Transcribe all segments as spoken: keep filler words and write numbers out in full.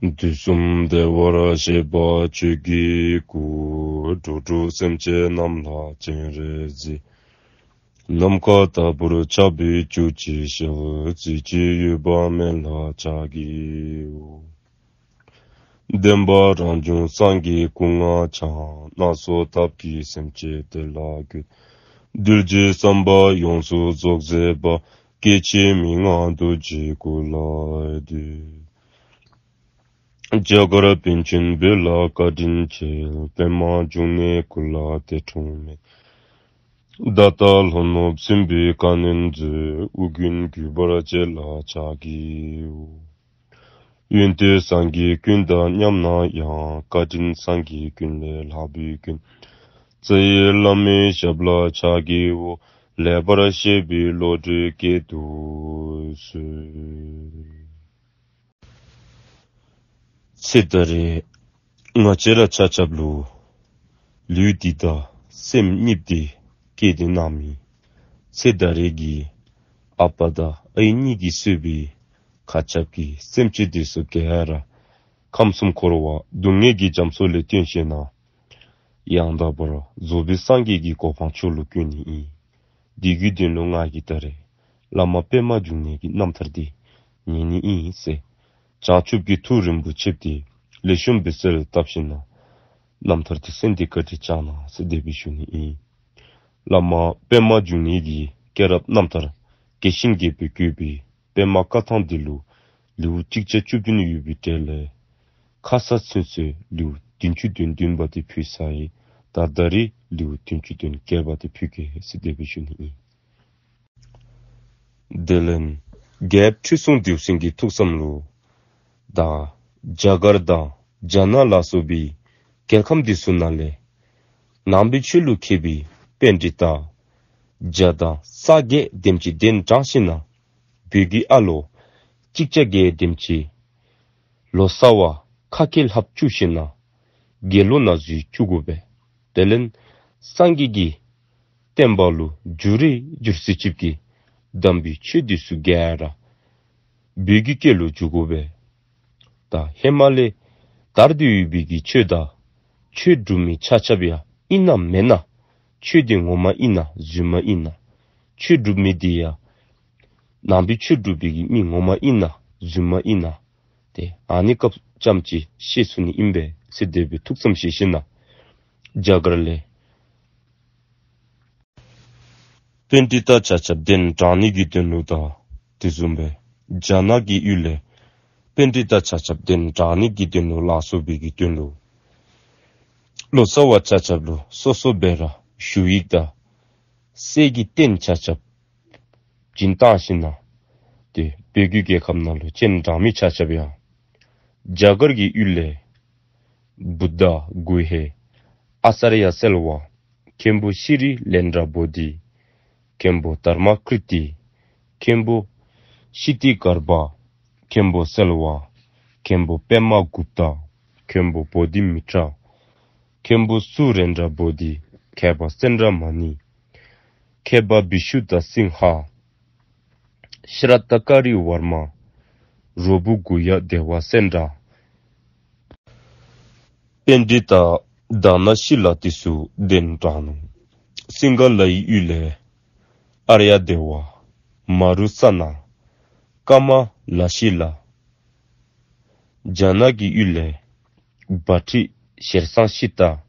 དུས་གསུམ་བདེ་བར་གཤེགས་པ་ཆོས་ཀྱི་སྐུ། འགྲོ་དྲུག་སེམས་ཅན་རྣམས་ལ་སྤྱན་རས་གཟིགས། ནམ་མཁའ་ལྟ་བུར་ཁྱབ་པའི་བཅུ་གཅིག་ཞལ། གཟི་བརྗིད་གཡོ་བ་མེད་ལ་ཕྱག་བགྱིའོ། བདེན་པ་རང་བྱུང་སངས་རྒྱས་སྐུ་ལྔ་འཆང་། སྣ་ཚོགས་ཐབས་ཀྱིས་སེམས་ཅན་བདེ་ལ་འགོད། གདུལ་བྱའི་བསམ་པ་ཡོངས་སུ་རྫོགས་མཛད་པ། སྐྱེ་འཆི་མི་མངའ་རྡོ་རྗེའི་སྐུ་ལ་འདུད། རྒྱ་གར་པཎ་ཆེན་བོད་ལ་བཀའ་དྲིན་ཆེ། པདྨ་འབྱུང་གནས་སྐུ་ལ་འདས་འཁྲུངས་མེད། ད་ལྟ་ལྷོ་ནུབ་སྲིན་པོའི་ཁ་གནོན་མཛད། ཨོ་རྒྱན་གུས་པར་མཇལ་ལ་ཕྱག་བགྱིའོ། ཡོན་ཏན་སངས་རྒྱས་ཀུན་དང་མཉམ་ན་ཡང་། བཀའ་དྲིན་སངས་རྒྱས་ཀུན་ལས་ལྷག་པའི་མགོན། རྩ་བའི་བླ་མའི་ཞབས་ལ་ཕྱག་བགྱིའོ། ལེགས་པར་བཤད་པའི་བློ་གྲོས་བསྐྱེད་དུ་གསོལ། ཚེ་ད་རེས་ང་བཅས་ར་ཆ་ཁྱབ་ལུ་ལུས་འདི་དང་སེམས་གཉིས་འདི་བསྐྱེད་དེ་གནང་མི་ཚེ་ད་རེས་ཀྱི་ཨ་པ་དང་ཨའི་གཉིས་ཀྱིས་གཙོས་པའི་མཁའ་ཁྱབ་ཀྱི་སེམས་ཅན་འདི་ཚུ་ག་ར་ཁམས་གསུམ་འཁོར་བ་སྡུག་བསྔལ་གྱི་རྒྱ་མཚོ་ལས་བཏོན་ཞིནམ་ན་ཡང་དག་པར་རྫོགས་པའི་སངས་རྒྱས་ཀྱི་གོ་འཕང་མཆོག་ལུ་བཀོད་ནི་ཨིན། དེ་གི་དོན་ལུ་ང་གིས་ད་རེས་བླ་མ་པདྨ་འབྱུང་གནས་ཀྱི་རྣམ་ཐར་འདི་ཉན་ནི་ཨིན་ཟེར་བྱང་ཆུབ་ཀྱི་ཐུགས་རིན་པོ་ཆེ་འདི་ལེགས་ཤོམ་སྦེ་གསལ་བཏབ་ཞིནམ་ན་རྣམ་ཐར་འདི་གསན་ཏེ་བཀའ་དྲིན་བསྐྱང་གནང་ཟེར་དེ་སྦེ་ཞུ་ནི་ཨིན། བླ་མ་པདྨ་འབྱུང་གནས་ཀྱི་སྐྱེས་རབས་རྣམ་ཐར་རྒྱས་ཤིང་རྒྱས་པར་བཀོད་པའི་པདྨ་བཀའ་ཐང་འདི་ལུ་ལེའུ་གཅིག་བརྒྱ་བཅུ་བདུན་ཡོད་པའི་གྲས་ལས་ཁ་ཙ་ཚུན་ཚོད་ལེའུ་བདུན་ཅུ་དོན་བདུན་པ་འདི་ཕུལ་ཚར་ཡི། ད་ད་རེས་ལེའུ་བདུན་ཅུ་དོན་བརྒྱད་པ་འདི་ཕུལ་གེ་ཟེར་དེ་སྦེ་ཞུ་ནི་ཨིན། དེ་ལས་རྒྱལཔོ་ཁྲི་སྲོང་ལྡེའུ་བཙན་གྱི་ཐུགས་བསམ་ལུ་ད་རྒྱ་གར་དང་རྒྱ་ནག་ལ་སོགས་པའི་རྒྱལ་ཁམས་འདི་ཚུ་ནང་ལས་ནང་པའི་ཆོས་ལུ་མཁས་པའི་པཎྜི་ཏ་བརྒྱ་དང་རྩ་བརྒྱད་དེམ་ཅིག་གདན་དྲངས་ཞིནམ་ན་བོད་ཀྱི་ཨ་ལོ་གཅིག་བརྒྱ་བརྒྱད་དེམ་ཅིག་ལོ་ཙཱ་བ་ཁ་སྐད་ལྷབ་བཅུག་ཞིནམ་ན་དགེ་སློང་ནང་འཛུལ་བཅུག་དགོ་པས། དེ་ལས་སངས་རྒྱས་ཀྱི་བསྟན་པ་ལུ་འགྱུར་རེ་འགྱུར་ཚུན་ཚོད་ཀྱི་དམ་པའི་ཆོས་འདི་ཚུ་ག་ར་བོད་ཀྱི་སྐད་ལུ་བསྒྱུར་དགོ་པས། ད་ཧེ་མ་ལས་དར་ཏེ་ཡོད་པའི་གི་ཆོས་དང་ཆོས་སྒྲུབ་མི་ཆ་ཁྱབ་ཡང་ཨིན་ན་མེན་ན། ཆོས་འདི་ངོ་མ་ཨིན་ན་རྫུན་མ་ཨིན་ན། ཆོས་སྒྲུབ་མི་འདི་ཡང་ནང་པའི་ཆོས་སྒྲུབ་པའི་གི་མི་ངོ་མ་ཨིན་ན་རྫུན་མ་ཨིན་ན། ཏེ་ཨ་ནི་སྐབས་ཙམ་ཅིག་ཤེས་ཚུགས་ནི་ཨིན་པས་ཟེར་དེ་སྦེ་ཐུགས་བསམ་བཞེས་ཞིནམ་ན་རྒྱ་གར་ལས་པཎྜི་ཏ་ཆ་ཁྱབ་གདན་དྲངས་ནི་གི་དོན་ལུ་དང་དེ་བཟུམ་སྦེ་རྒྱ་ནག་གི་ཡུལ་ལས་པཎྜི་ཏ་ཆ་ཁྱབ་གདན་དྲངས་ནི་གི་དོན་ལུ་ལ་སོགས་པའི་གི་དོན་ལུ་ལོ་ཙཱ་བ་ཆ་ཁྱབ་ལུ་སོ་སོ་སྦེ་ར་ཞུ་ཡིག་དང་གསེར་གྱི་རྟེན་ཆ་ཁྱབ་བྱིན་བཏང་ཞིནམ་ན་ཏེ་བོད་ཀྱི་རྒྱལ་ཁབ་ནང་ལུ་སྤྱན་དྲངས་མི་ཆ་ཁྱབ་ཡང་རྒྱ་གར་གྱི་ཡུལ་ལས་བུདྡྷ་གུ་ཧེ་ཨ་ཙརྱ་གསལ་བ། མཁན་པོ་ཤྲཱི་ལེནྡྲ་བོ་དྷི། མཁན་པོ་དྷརྨ་ཀིརྟི། མཁན་པོ་ཤི་ཏི་གརྦྷ། མཁན་པོ་གསལ་བ། མཁན་པོ་པདྨ་གུཔྟ། མཁན་པོ་བོ་དྷི་མི་ཏྲ། མཁན་པོ་སུ་རེནྡྲ་བོ་དྷི། མཁས་པ་ཙནྡྲ་མ་ཎི། མཁས་པ་བི་ཤུདྡྷ་སིང་ཧ། ཤྲ་ཏ་ཀ་རི་ཝརྨ། རོ་བུ་གུ་ཡ་དེ་བ་སེནྡྲ། པཎྜི་ཏ་དཱ་ན་ཤི་ལ་འདི་ཚུ་གདན་དྲངས་ནུག། སིང་ག་ལའི་ཡུལ་ལས་ཨཱརྱ་དེ་བ། མ་རུ་ཙ་ན། ཀ་མ་ལ་ཤི་ལ། རྒྱ་ནག་གི་ཡུལ་ལས་བྷ་ཊི་ཤེར་སང་ཤི་ཏ།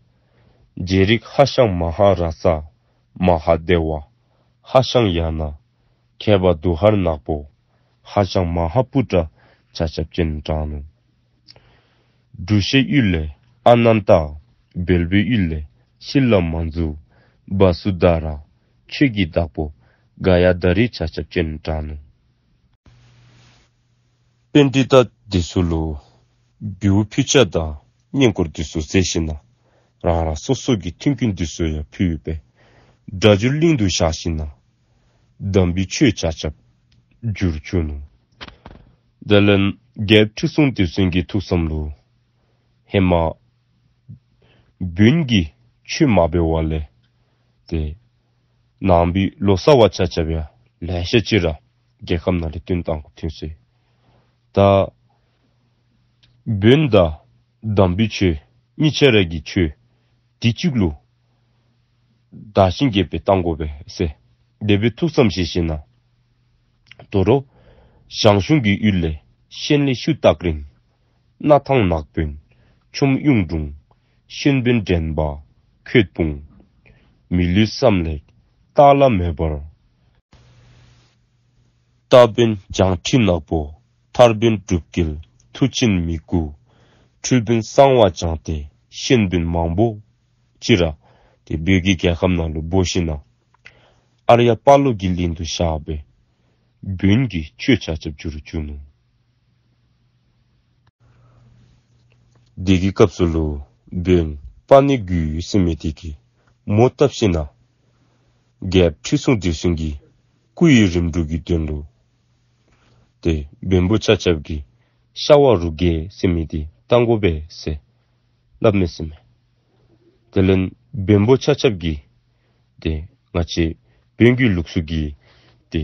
རྗེ་རིགས་ཧ་ཤང་མ་ཧ་ར་ཙ། མ་ཧ་དེ་བ། ཧ་ཤང་ཡ་ན། མཁས་པ་དུ་ཧར་ནག་པོ། ཧ་ཤང་མ་ཧ་པུ་ཏྲ་ཆ་ཁྱབ་སྤྱན་དྲངས་ནུག། འབྲུག་ཤའི་ཡུལ་ལས་ཨ་ནནྟ། བལ་པོའི་ཡུལ་ལས་ཤི་ལ་མ་ཛུ། བ་སུ་དྷ་ར། ཆོས་ཀྱི་བདག་པོ་ག་ཡ་དྷ་རི་ཆ་ཁྱབ་སྤྱན་དྲངས་ནུག། པཎྜི་ཏ་འདི་ཚུ་ལུ་གུས་ཕུལ་ཆ་དང་བསྙེན་བཀུར་འདི་ཚུ་མཛད་ཞིནམ་ན་རང་རང་སོ་སོ་གི་མཐུན་རྐྱེན་འདི་ཚུ་ཡང་ཕུལ་ཡོདཔ་སྦེ་སྒྲ་བསྒྱུར་གླིང་དུ་བཞག་ཞིནམ་ན་དམ་པའི་ཆོས་ཆ་ཁྱབ་བསྒྱུར་བཅུག་ནུག། དེ་ལས་རྒྱལཔོ་ཁྲི་སྲོང་ལྡེའུ་བཙན་གྱི་ཐུགས་བསམ་ལུ་ཧེ་མ་བོན་གྱི་ཆོས་མ་འབད་བར་ལས་ཏེ་ནང་པའི་ལོ་ཙཱ་བ་ཆ་ཁྱབ་ཡང་ལེ་ཤ་ཅིག་ར་རྒྱལ་ཁམས་ནང་ལས་བཏོན་བཏང་དགོཔ་ཐོན་སོ་ཡི། ད་ བོན་དང་དམ་པའི་ཆོས་གཉིས་ཆ་ར་གི་ཆོས་དེ་གཅིག་ལུ་བདག་ཞིང་རྒྱས་པའི་བཏང་དགོ་པས་ཟེར་དེ་སྦེ་ཐུགས་བསམ་བཞེས་ཞིནམ་ལས། དོ་རུང་ཞང་ཞུང་གི་ཡུལ་ལས་གཤེན་ལས་ཤུ་སྟག་རིང་། སྣར་ཐང་ནག་བོན་ཆོམ་གཡུང་དྲུང་། གཤོན་བོན་འདྲེན་པ་ཁྱོད་སྤུངས། མི་ལུས་བསམ་ལེགས་སྟག་ལྷ་མེ་འབར། སྟག་བོན་བྱང་ཁྲི་ནག་པོ་ཐར་བོན་འབྲུག་རྒྱལ་མཐུ་ཆེན་མི་དགུ། འཕྲུལ་བོན་གསང་བ་བྱང་སྟེ་གཤེན་བོན་མང་པོ་ཅིག་ར་ཏེ་བོད་ཀྱི་རྒྱལ་ཁམས་ནང་ལུ་འབོ་ཞིནམ་ལས་ཨརྱ་དཔའ་ལུ་གི་གླིང་དུ་བཞག་སྦེ་བོན་གྱི་ཆོས་ཆ་ཁྱབ་བསྒྱུར་བཅུག་ནུག། དེ་གི་སྐབས་སུ་ལུ་བོན་པ་ཎི་དགུ་ཟེར་མི་དེ་གིས་མོ་བཏབ་ཞིནམ་ལས་རྒྱལཔོ་ཁྲི་སྲོང་ལྡེའུ་བཙན་གྱི་སྐུ་ཡི་རིམ་གྲོ་གི་དོན་ལུ་ཏེ་བོན་པོ་ཆ་ཁྱབ་ཀྱིས་ཤ་བ་རུ་རྒྱས་ཟེར་མི་དེ་བཏང་དགོ་པས་ཟེར་སླབ་མས་ཟེར་མས། དེ་ལས་བོན་པོ་ཆ་ཁྱབ་ཀྱིས་ཏེ་ང་བཅས་བོན་གྱི་ལུགས་སྲོལ་གྱི་ཏེ་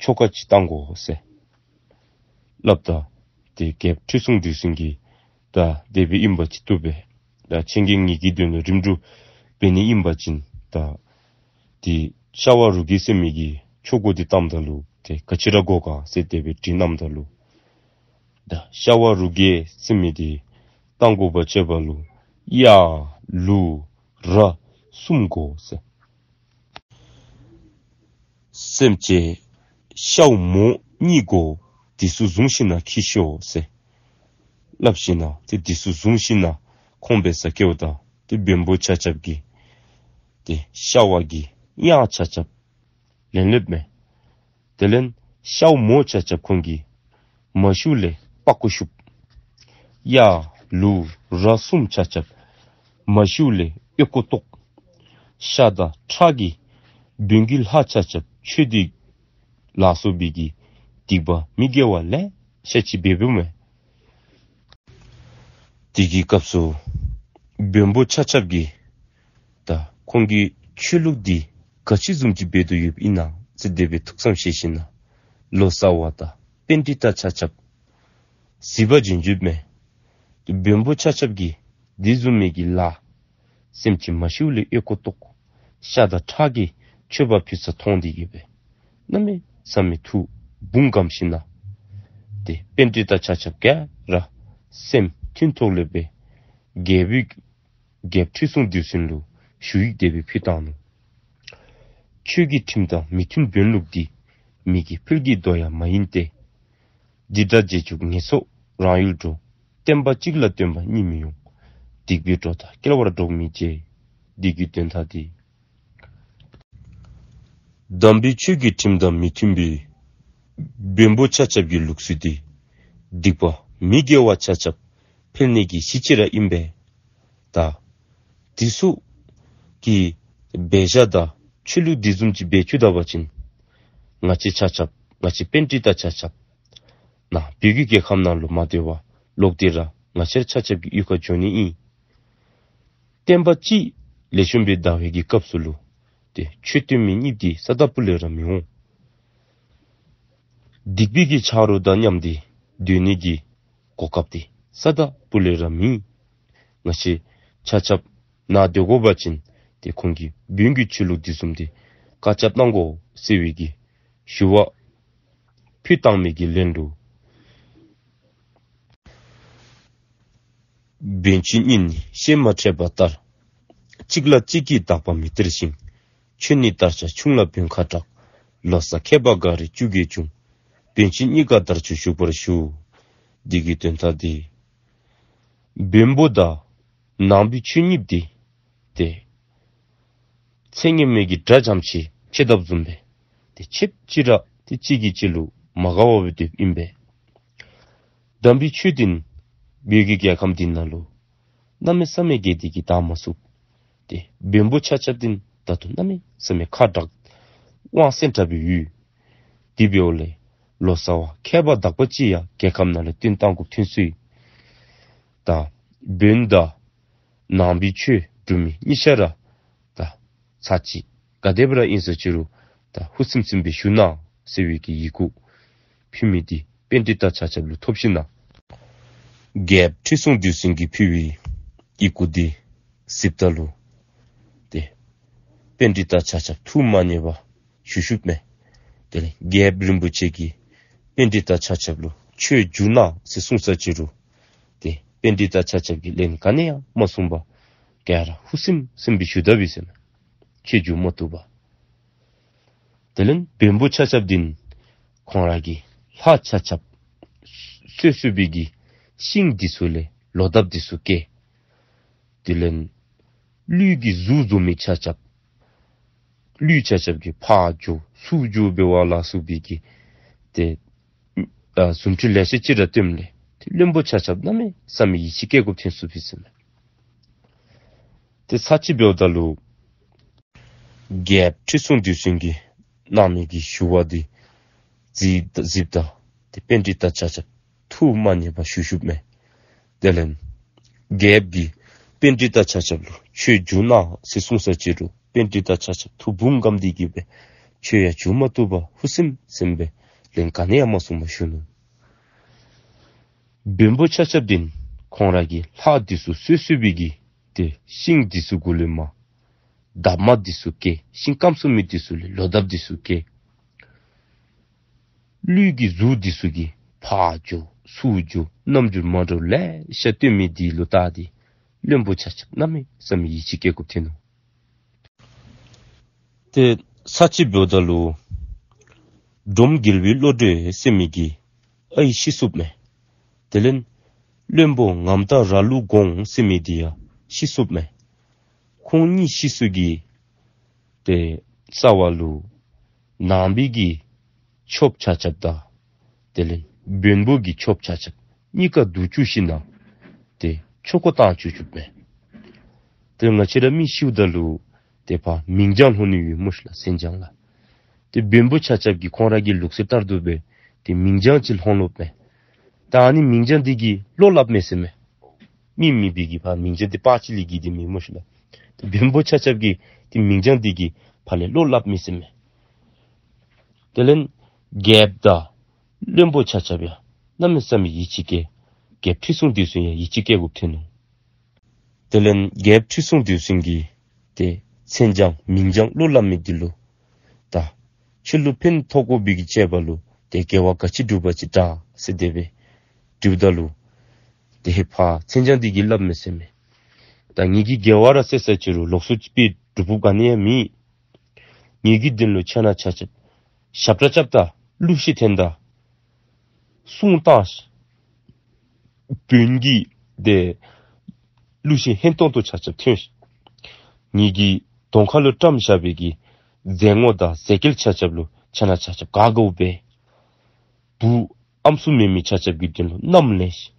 ཆོ་ག་ཅིག་བཏང་དགོ་ཟེར་སླབ་ད་ཏེ་རྒྱལཔོ་ཁྲི་སྲོང་ལྡེའུ་བཙན་གྱིས་ད་དེ་སྦེ་ཨིན་པ་ཅིན་བཏུབ་པས། ད་ཁྱེད་ཀྱིས་ངེ་གི་དོན་ལུ་རིམ་གྲོ་འབད་ནི་ཨིན་པ་ཅིན་ད་ཏེ་ཤ་བ་རུ་རྒྱས་ཟེར་མི་གི་ཆོ་ག་དེ་བཏངམ་ད་ལུ་ཏེ་ག་ཅི་ར་དགོ་ག་ཟེར་དེ་སྦེ་དྲི་གནངམ་ད་ལུ། ད་ཤ་བ་རུ་རྒྱས་ཟེར་མི་དེ་བཏང་དགོ་པ་ཅིན་ལུ་གཡག་ལུག་ར་གསུམ་དགོ་ཟེར། སེམས་ཅན་ཤཝ་མོ་གཉིས་དགོ། དེ་ཚུ་བཟུང་ཞིནམ་ལས་འཁྱིད་ཤོག་ཟེར་སླབ་ཞིནམ་ལས་ཏེ་དེ་ཚུ་བཟུང་ཞིནམ་ལས་ཁོང་འབད་སར་བསྐྱལཝ་ད་ཏེ་བོན་པོ་ཆ་ཁྱབ་ཀྱིས་ཏེ་ཤ་བ་གི་གཡག་ཆ་ཁྱབ་ལེན་ལེནམ་མས། དེ་ལས་ཤཝ་མོ་ཆ་ཁྱབ་ཁོང་གིས་མ་ཤིཝ་ལས་པགས་ཀོ་བཤུབ། གཡག་ལུག་ར་གསུམ་ཆ་ཁྱབ་མ་ཤིཝ་ལས་ཨོལ་ཀོ་བཏོག། ཤ་དང་ཁྲག་གིས་བོན་གྱི་ལྷ་ཆ་ཁྱབ་ཆོས་འདི་ལ་སོགས་པའི་གི་སྡིག་པ་མི་དགེ་བ་ལེ་ཤ་ཅིག་འབད་འབདཝ་མས། དེ་གི་སྐབས་སུ་བོན་པོ་ཆ་ཁྱབ་ཀྱིས་ད་ཁོང་གིས་ཆོས་ལུགས་འདི་ག་ཅི་བཟུམ་ཅིག་འབད་དོ་ཡོདཔ་ཨིན་ན་ཟེར་དེ་སྦེ་ཐུགས་བསམ་བཞེས་ཞིནམ་ལས་ལོ་ཙཱ་བ་དང་པཎྜི་ཏ་ཆ་ཁྱབ་གཟིགས་པར་བྱོན་བྱོནམ་མས། ཏེ་བོན་པོ་ཆ་ཁྱབ་ཀྱིས་དེ་བཟུམ་མའི་གི་ལཱ་སེམས་ཅན་མ་ཤིཝ་ལས་ཨོལ་ཀོ་བཏོག་ཤ་དང་ཁྲག་གི་མཆོད་པ་ཕུལ་ས་མཐོང་སྟེ་གིས་སྦེ་གནམ་མེད་ས་མེད་ཐུགས་བུང་སྐམ་ཞིནམ་ལས་ཏེ་པཎྜི་ཏ་ཆ་ཁྱབ་ག་ར་སེམས་མཐུན་ཐོག་ལས་སྦེ་རྒྱལ་པོའི་རྒྱལཔོ་ཁྲི་སྲོང་ལྡེའུ་བཙན་ལུ་ཞུ་ཡིག་དེ་སྦེ་ཕུལ་བཏང་ནུག། ཆོས་ཀྱི་ཁྲིམས་དང་མི་མཐུན་བོན་ལུགས་འདི། མི་དགེ་ཕུལ་གྱི་དོ་ཡང་མ་ཡིན་ཏེ། འདི་འདྲ་རྗེས་འཇུག་ངན་སོང་རང་ཡུལ་འགྲོ། བསྟན་པ་གཅིག་ལ་སྟོན་པ་གཉིས་མི་ཡོང་། སྡིག་པའི་གྲོགས་དང་སྐལ་བར་འགྲོགས་མི་བྱེད། འདི་གི་དོན་དག་འདི། དམ་པའི་ཆོས་ཀྱི་ཁྲིམས་དང་མི་མཐུན་པའི་བོན་པོ་ཆ་ཁྱབ་ཀྱི་ལུགས་སྲོལ་འདི་སྡིག་པ་མི་དགེ་བ་ཆ་ཁྱབ་འཕེལ་ནི་གི་གཞི་ཅིག་ར་ཨིན་པས། ད་དེ་ཚུ་གི་འབད་བཞག་ད་ཆོས་ལུགས་འདི་བཟུམ་ཅིག་འབད་བཅུག་ད་པ་ཅིན་ང་བཅས་ཆ་ཁྱབ་ང་བཅས་པཎྜི་ཏ་ཆ་ཁྱབ་ནཱ་བོད་ཀྱི་རྒྱལ་ཁམས་ནང་ལུ་མ་སྡོད་པར་ལོག་སྟེ་ར་ང་བཅས་ཆ་ཁྱབ་ཀྱི་གཡུས་ཁར་འགྱོ་ནི་ཨིན། བསྟན་པ་གཅིག་ལེགས་ཤོམ་སྦེ་དར་བའི་གི་སྐབས་སུ་ལུ་ཏེ་ཆོས་སྟོན་མི་གཉིས་འདི་ས་དང་ཕུ་ལས་ར་མི་འོང་། སྡིག་པའི་གི་ཆ་རོགས་དང་མཉམ་སྟེ་སྡོད་ནི་གི་གོ་སྐབས་འདི་ས་དང་ཕུ་ལས་ར་མེད། ང་བཅས་ཆ་ཁྱབ་ནཱ་སྡོད་དགོ་པ་ཅིན་ཏེ་ཁོང་གིས་བོན་གྱི་ཆོས་ལུགས་འདི་བཟུམ་འདི་བཀག་ཆ་གཏང་དགོ་ཟེར་བའི་གི་ཞུ་བ་ཕུལ་བཏང་མི་གི་ལན་ལུ། བོན་ཆོས་གཉིས་ནི་བཤད་མ་ཕྲད་པ་ལྟར། གཅིག་ལ་གཅིག་གིས་བདག་པ་མི་སྟེར་ཞིང་། ཆོས་ནི་དར་ཆ་ཆུང་ལ་བོན་ཁ་དྲག། ལོ་ཙཱ་མཁས་པ་འགའ་རེ་བཅུ་བརྒྱད་བྱུང་། བོན་ཆོས་གཉིས་ཀ་དར་ཆ་ཞུགས་པར་ཞུ། འདི་གི་དོན་དག་འདི། བོན་པོ་དང་ནང་པའི་ཆོས་གཉིས་འདི་ཏེ་ཚེ་སྔོན་མའི་གི་དགྲ་འཇམ་ཅིག་ཕྱེ་ཐབས་བཟུམ་སྦེ་ཏེ་ཆོས་ཅིག་ར་ཏེ་གཅིག་གིས་གཅིག་ལུ་མ་དགའ་བར་སྡོདཔ་ཨིན་པས། དམ་པའི་ཆོས་འདི་བོད་ཀྱི་རྒྱལ་ཁམས་འདི་ནང་ལུ་གནམ་མེད་ས་མེད་རྒྱས་ཏེ་གིས་དར་མ་ཚུགས། ཏེ་བོན་པོ་ཆ་ཁྱབ་འདི་ད་ལྟོ་གནམ་མེད་ས་མེད་ཁ་དྲག་དབང་སེང་དྲག་སྦེ་ཡོད། དེ་འབདཝ་ལས་ལོ་ཙཱ་བ་མཁས་པ་དག་པ་ཅིག་ཡང་རྒྱལ་ཁམས་ནང་ལུ་བཏོན་གཏང་དགོཔ་ཐོན་སོང་ཡི། ད་བོན་དང་ནང་པའི་ཆོས་སྒྲུབ་མི་གཉིས་ཆ་ར་ད་ཚར་གཅིག་ག་དེ་སྦེ་ར་ཨིན་ཟེར་ཅི་རུང་ད་ཧུ་སིམ་སིམ་སྦེ་བཞུགས་གནང་ཟེར་བའི་གི་ཡི་གུ་ཕུལ་མི་འདི་པཎྜི་ཏ་ཆ་ཁྱབ་ལུ་ཐོབ་ཞིན་ན། རྒྱལཔོ་ཁྲི་སྲོང་ལྡེའུ་བཙན་གྱིས་ཕུལ་བའི་ཡི་གུ་འདི་གཟིགསཔ་ད་ལུ་ཏེ་པཎྜི་ཏ་ཆ་ཁྱབ་ཐུགས་མ་མཉེས་པར་བཞུགས་བཞུགསཔ་མས། དེ་ལས་རྒྱལཔོ་རིན་པོ་ཆེ་གིས་པཎྜི་ཏ་ཆ་ཁྱབ་ལུ་ཆོས་བསྒྱུར་གནང་ཟེར་གསུངས་ས་ཅི་རུང་ཏེ་པཎྜི་ཏ་ཆ་ཁྱབ་ཀྱིས་ལན་ག་ནི་ཡང་མ་གསུངས་པར་ག་ར་ཧུབ་སིམ་སིམ་སྦེ་བཞུགས་ད་པས་ཟེར་མས། ཆོས་བསྒྱུར་མ་བཏུབ་པར། དེ་ལས་བོན་པོ་ཆ་ཁྱབ་འདི་ཁོང་ར་གི་ལྷ་ཆ་ཁྱབ་གསོལ་གསོལ་བའི་གི་ཤིང་འདི་ཚུ་ལས་ལོ་འདབ་འདི་ཚུ་སྐྱེ། དེ་ལས་ཀླུའི་གི་གཟུགས་བཟོ་མི་ཆ་ཁྱབ་ཀླུ་ཆ་ཁྱབ་ཀྱིས་ཕར་འགྱོ་ཚུར་འགྱོ་འབད་བ་ལ་སོགས་པའི་གི་ཏེ་ཨ་རྫུ་འཕྲུལ་ལེ་ཤ་ཅིག་ར་སྟོནམ་ལས་ཏེ་བློན་པོ་ཆ་ཁྱབ་གནམ་མེད་ས་མེད་ཡིད་ཆེས་སྐྱེ་དགོཔ་ཐོན་སོ་པས་ཟེར་མས། ཏེ་ཚར་གཅིག་འབདཝ་ད་ལུ་རྒྱལཔོ་ཁྲི་སྲོང་ལྡེའུ་བཙན་གྱིས་གནང་མི་གི་ཞུ་བ་འདི་གཟིགས་གཟིགསཔ་ད་ཏེ་པཎྜི་ཏ་ཆ་ཁྱབ་ཐུགས་མ་མཉེས་པར་བཞུགས་བཞུགསཔ་མས། དེ་ལས་རྒྱལཔོ་གིས་པཎྜི་ཏ་ཆ་ཁྱབ་ལུ་ཆོས་བསྒྱུར་གནང་ཟེར་གསུངས་ས་ཅི་རུང་པཎྜི་ཏ་ཆ་ཁྱབ་ཐུགས་ཕམ་སྒམ་སྟེ་གི་སྦེ་ཆོས་ཡང་བསྒྱུར་མ་བཏུབ་པར་ཧུབ་སིམ་སིམ་སྦེ་ལན་ག་ནི་ཡང་མ་གསུངས་པར་བཞུགས་ནུག། བོན་པོ་ཆ་ཁྱབ་འདི་ཁོང་ར་གི་ལྷ་འདི་ཚུ་གསོལ་གསོལ་བའི་གི་ཏེ་ཤིང་འདི་ཚུ་གུ་ལས་མར་འདབ་མ་འདི་ཚུ་སྐྱེ། ཤིང་སྐམ་སོང་མི་འདི་ཚུ་ལས་ལོ་འདབ་འདི་ཚུ་སྐྱེ། ཀླུའི་གི་གཟུགས་འདི་ཚུ་གིས་ཕར་འགྱོ་ཚུར་འགྱོ་རྣམ་འགྱུར་མ་འདྲཝ་ལེ་ཤ་སྟོན་མི་འདི་ལུ་བལྟ་སྟེ་བློན་པོ་ཆ་ཁྱབ་གནམ་མེད་ས་མེད་ཡིད་ཆེས་སྐྱེ་དགོཔ་ཐོན་ནུག། ཏེ་ཚར་གཅིག་འབདཝ་ད་ལུ་འབྲོམ་རྒྱལ་པོའི་བློ་གྲོས་ཟེར་མི་གི་ཨའི་ཤི་སོཔ་མས། དེ་ལས་བློན་པོ་ངམ་ཏ་ར་ལུ་གོང་ཟེར་མི་འདི་ཡང་ཤི་སོཔ་མས། ཁོང་གཉིས་ཤི་སོ་གི་ཏེ་རྩ་བ་ལུ་ནང་པའི་གི་ཆོསཔ་ཆ་ཁྱབ་དང་དེ་ལས་བོན་པོ་གི་ཆོསཔ་ཆ་ཁྱབ་གཉིས་ཀ་བསྡུ་བཅུག་ཞིནམ་ལས་ཏེ་ཆོས་འཁོར་བཏང་བཅུག་བཅུགཔ་མས། ཏེ་ང་བཅས་ར་མི་ཤིཝ་ད་ལུ་ཏེ་ཕར་མིང་རྐྱང་ལྷོད་ནི་ཡོད་སྨོ་ཤིག་ལགས། མཚན་བྱང་ལགས། ཏེ་བོན་པོ་ཆ་ཁྱབ་ཀྱིས་ཁོང་ར་གི་ལུགས་སྲོལ་ལྟར་དུ་སྦེ་ཏེ་མིང་རྐྱང་ཅིག་ལྷོད་ལྷོདཔ་མས། ད་ཨ་ནི་མིང་རྐྱང་འདི་གིས་བློ་སླབ་མས་ཟེར་མས། མི་མེད་པའི་གི་ཕར་མིང་རྐྱང་འདི་ཕར་ཅིག་ལས་གི་འདི་མེད་སྨོ་ཤིག་ལགས། ཏེ་བོན་པོ་ཆ་ཁྱབ་ཀྱིས་ཏེ་མིང་རྐྱང་འདི་གིས་ཕར་ལས་བློ་སླབ་མས་ཟེར་མས། དེ་ལས་རྒྱལཔོ་དང་བློན་པོ་ཆ་ཁྱབ་ཡང་གནམ་མེད་ས་མེད་ཡིད་ཆེས་སྐྱེ། རྒྱལཔོ་ཁྲི་སྲོང་ལྡེའུ་བཙན་ཡང་ཡིད་ཆེས་སྐྱེ་དགོཔ་ཐོན་ནུག། དེ་ལས་རྒྱལཔོ་ཁྲི་སྲོང་ལྡེའུ་བཙན་གྱིས་ཏེ་མཚན་བྱང་མིང་རྐྱང་བློ་སླབ་མི་འདི་ལུ་ད་ཁྱོད་ལུ་ཕན་ཐོགས་དགོ་པའི་གི་ཆེད་པ་ལུ་ཏེ་དགེ་བ་ག་ཅི་བསྒྲུབ་པ་ཅིན་དྲག་ཟེར་དེ་སྦེ་དྲིཝ་ད་ལུ་ཏེ་ཧེ་ཕར་མཚན་བྱང་འདི་གིས་སླབ་མས་ཟེར་མས། ད་ངེ་གི་དགེ་བ་ར་ཟེར་ས་ཅི་རུང་ལོགས་སུ་ཅིག་སྦེ་སྒྲུབ་པ་ག་ནི་ཡང་མེད། ངེ་གི་དོན་ལུ་ཁྱེད་རྣམ་ཆ་ཁྱབ་ཞབས་ཁྲ་རྐྱབ་ད་གླུ་གཞས་འཐེན་ད་གསུང་བཏང་། བོན་གྱི་ཏེ་གླུ་གཞས་སྙན་ཏོང་ཏོ་ཆ་ཁྱབ་འཐེན་ཤིག། ངེ་གི་གདོང་ཁ་ལུ་བཀྲམ་བཞག་པའི་གི་རྫས་སྔོ་དང་རྫས་སྐྱེལ་ཆ་ཁྱབ་ལུ་ཁྱེད་རྣམ་ཆ་ཁྱབ་ག་དགའཝ་འབད། བུ་ཨམ་སྲུ་མེད་མི་ཆ་ཁྱབ་ཀྱི་དོན་ལུ་མནའམ་ལེན་ཤིག།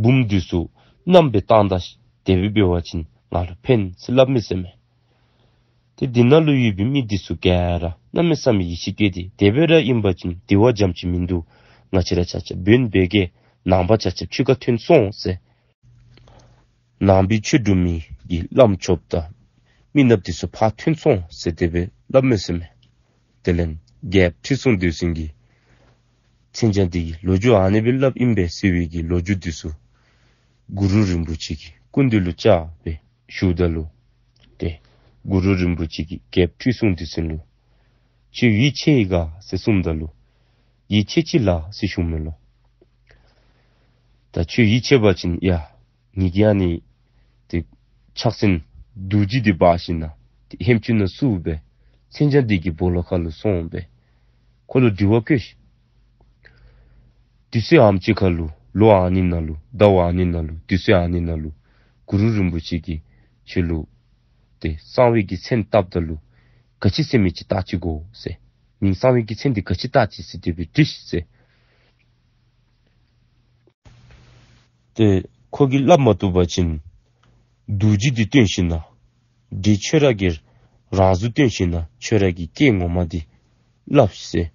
བུམོ་འདི་ཚུ་མནའམ་སྦེ་བཏང་ད་ཤིག། དེ་སྦེ་འབད་བ་ཅིན་ང་ལུ་ཕན་ཟེར་སླབ་མས་ཟེར་མས། ཏེ་འདི་ནང་ལུ་ཡོད་པའི་མི་འདི་ཚུ་ག་ར་གནམ་མེད་ས་མེད་ཡིད་ཆེས་སྐྱེས་ཏེ་དེ་སྦེ་ར་ཨིན་པ་ཅིན་དེ་བ་འཇམ་ཅིག་མིན་འདུག། ང་བཅས་ར་ཆ་ཁྱབ་བོན་བོད་གི་ནང་པ་ཆ་ཁྱབ་ཆོས་ཁར་ཐོན་སོང་ཟེར། ནང་པའི་ཆོས་སྒྲུབ་མི་གི་བླམ་ཆོསཔ་དང་མི་ནགཔ་འདི་ཚུ་ཕར་ཐོན་སོང་ཟེར་དེ་སྦེ་སླབ་མས་ཟེར་མས། དེ་ལས་རྒྱལཔོ་ཁྲི་སྲོང་ལྡེའུ་བཙན་གྱིས་མཚན་བྱང་འདི་གི་ལོ་རྒྱུས་ཨ་ནི་སྦེ་སླབ་ཨིན་པས་ཟེར་བའི་གི་ལོ་རྒྱུས་འདི་ཚུ་གུ་རུ་རིན་པོ་ཆེ་གི་སྐུ་མདུན་ལུ་བཅར་སྦེ་ཞུཝ་ད་ལུ་ཏེ་གུ་རུ་རིན་པོ་ཆེ་གིས་རྒྱལཔོ་ཁྲི་སྲོང་ལྡེའུ་བཙན་ལུ་ཁྱོད་ཡིད་ཆེས་ཡི་ག་ཟེར་གསུངམ་ད་ལུ་ཡིད་ཆེས་ཅི་ལགས་ཟེར་ཞུཝ་མས་ལོ། ད་ཁྱོད་ཡིད་ཆེས་པ་ཅིན་ཡ་ངེ་གི་ཨ་ནི་ཏེ་ཕྱག་སེན་རྡོ་རྗེ་འདི་འབག་ཞིནམ་ལས་ཏེ་ཧེམ་ཅུང་ནང་བཙུགས་སྦེ་མཚན་བྱང་འདི་གི་སྦོ་ལོགས་ཁ་ལུ་སོང་སྦེ་ཁོ་ལུ་དྲི་བ་བཀོད་ཤིག། དུས་ཚོད་ཨ་ནེམ་ཅིག་ཁར་ལུ་ལོ་ཨ་ནི་ནང་ལུ་ཟླཝ་ཨ་ནི་ནང་ལུ་དུས་ཚོད་ཨ་ནི་ནང་ལུ་གུ་རུ་རིན་པོ་ཆེ་གིས་ཁྱོད་ལུ་ཏེ་གསང་བའི་གི་མཚན་བཏགསཔ་ད་ལུ་ག་ཅི་ཟེར་མི་ཅིག་བཏགས་ཅི་གོ་ཟེར། མིང་གསང་བའི་གི་མཚན་འདི་ག་ཅི་བཏགས་ཅི་ཟེར་དེ་སྦེ་དྲིས་ཤིག་ཟེར། ཏེ་ཁོ་གིས་སླབ་མ་བཏུབ་པ་ཅིན་རྡོ་རྗེ་འདི་སྟོན་ཞིནམ་ལས་འདི་ཁྱོད་ར་གི་རང་གཟུགས་སྟོན་ཞིནམ་ལས་ཁྱོད་ར་གི་སྐད་ངོ་མ་འདི་སླབ་ཤིག་ཟེར་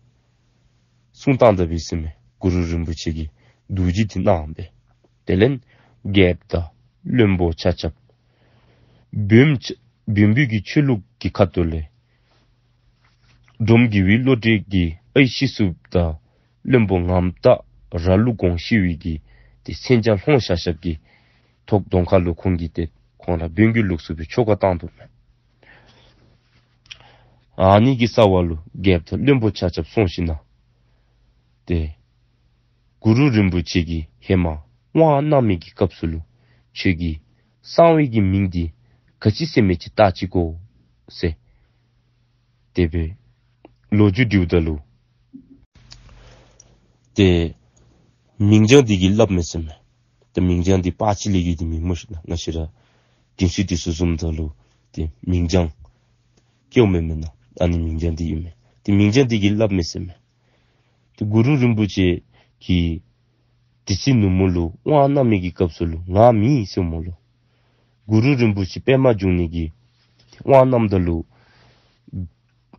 གསུངས་བཏང་ད་པས་ཟེར་མས། གུ་རུ་རིན་པོ་ཆེ་གིས་རྡོ་རྗེ་འདི་གནང་སྦེ། དེ་ལས་རྒྱལཔོ་དང་བློན་པོ་ཆ་ཁྱབ་བོན་ཆ་བོན་པོའི་གི་ཆོས་ལུགས་ཀྱི་ཁ་ཐུག་ལས་འབྲོམ་རྒྱལ་པོའི་བློ་གྲོས་ཀྱི་ཨའི་ཤི་སོཔ་དང་བློན་པོ་ངམ་ཏ་ར་ལུ་གོང་ཤི་བའི་གི་ ཏེ་མཚན་བྱང་ལྷོང་ཤ་ཤབ་ཀྱི་ཐོག་གདོང་ཁ་ལུ་ཁོང་གིས་ཏེ་ཁོང་ར་བོན་གྱི་ལུགས་སྲོལ་སྦེ་ཆོ་ག་བཏང་དོ་མས། ཨ་ནི་གི་རྩ་བ་ལུ་རྒྱལཔོ་དང་བློན་པོ་ཆ་ཁྱབ་སོང་ཞིནམ་ལས་ཏེ་གུ་རུ་རིན་པོ་ཆེ་གིས་ཧེ་མ་དབང་གནང་མི་གི་སྐབས་སུ་ལུ་ཁྱོད་ཀྱི་གསང་བའི་གི་མིང་འདི་ག་ཅི་ཟེར་མི་ཅིག་བལྟ་ཅི་གོ་ཟེར་དེ་སྦེ་ལོ་རྒྱུས་དྲིཝ་ད་ལུ་ཏེ་མིང་བྱང་འདི་གིས་སླབ་མས་ཟེར་མས། ཏེ་མིང་བྱང་འདི་པ་ཅིག་ལས་ཡོད་དེ་མེན་སྨོ་ཤིག་ལགས། ང་བཅས་ར་དེ་ཚུ་དེ་ཚུ་བཟུམ་ད་ལུ་ཏེ་མིང་བྱང་སྐྱེཝ་མེན་མེན་ན། ཨ་ནི་མིང་བྱང་འདི་ཨིན་མས། ཏེ་མིང་བྱང་འདི་གིས་སླབ་མས་ཟེར་མས། ཏེ་གུ་རུ་རིན་པོ་ཆེ་གིས་སྡེ་སྲིད་ནུབ་མོ་ལུ་དབང་གནང་མི་གི་སྐབས་སུ་ལུ་ང་མེན་ཟེར་སྨོ་ལོ། གུ་རུ་རིན་པོ་ཆེ་པདྨ་འབྱུང་གནས་ཀྱིས་དབང་གནངམ་ད་ལུ་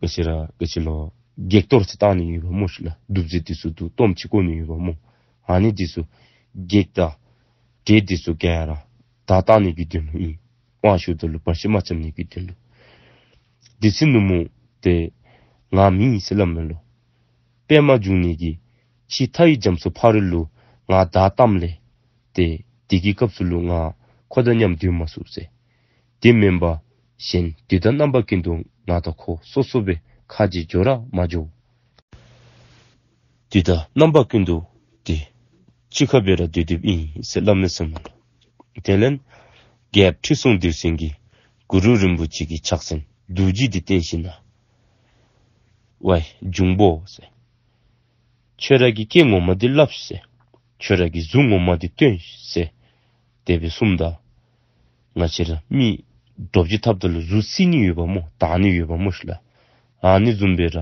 ག་ཅི་ར་ག་ཅི་ལོ་བགེགས་གཏོར་ཅིག་བཏང་ནི་ཡོདཔ་སྨོ་ཤིག་ལགས། བདུད་རྩི་དེ་ཚུ་དུ་གཏོརམ་ཅིག་བཀོ་ནི་ཡོདཔ་སྨོ། ཨ་ནི་དེ་ཚུ་བགེགས་དང་འདྲེ་དེ་ཚུ་ག་ར་བདའ་བཏང་ནི་གི་དོན་ལུ་ཨིན། དབང་ཞུཝ་ད་ལུ་བར་ཆད་མ་རྐྱབ་ནི་གི་དོན་ལུ། སྡེ་སྲིད་ནུབ་མོ་ཏེ་ང་མེན་ཟེར་སླབ་མས་ལོ། པདྨ་འབྱུང་གནས་ཀྱིས་ཕྱི་མཐའི་རྒྱ་མཚོ་ཕ་རོལ་ལུ་ང་བདའ་བཏངམ་ལས་ཏེ་དེ་གི་སྐབས་སུ་ལུ་ང་ཁོ་དང་མཉམ་སྡོད་མ་ཚུགས་ཟེར། དེ་མེན་པར་གཞན་དུས་དང་རྣམ་པ་ཀུན་ཏུ་ང་དང་ཁོ་སོ་སོ་སྦེ་ཁ་གཅིག་འགྱོ་ར་མ་འགྱོ། དུས་དང་རྣམ་པ་ཀུན་ཏུ་ཏེ་གཅིག་ཁར་སྦེ་ར་སྡོད་སྡོདཔ་ཨིན་ཟེར་སླབ་མས་ཟེར་མས་ལོ། དེ་ལས་རྒྱལཔོ་ཁྲི་སྲོང་ལྡེའུ་བཙན་གྱིས་གུ་རུ་རིན་པོ་ཆེ་གི་ཕྱག་མཚན་རྡོ་རྗེ་འདི་བསྟན་ཞིནམ་ལས་ཝའི་འབྱུང་པོ་ཟེར། ཁྱོད་ར་གི་སྐད་ངོ་མ་འདི་སླབ་ཤིག་ཟེར། ཁྱོད་ར་གི་གཟུགས་ངོ་མ་འདི་སྟོན་ཤིག་ཟེར། དེ་སྦེ་གསུངམ་ད་ང་བཅས་ར་མི་འདྲོག་ཅི་འཐབ་ད་ལུ་གཟུགས་བསིལ་ནི་ཡོདཔ་སྨོ། དག་ནི་ཡོདཔ་སྨོ་ཤིག་ལགས། ཨ་ནི་བཟུམ་སྦེ་ར་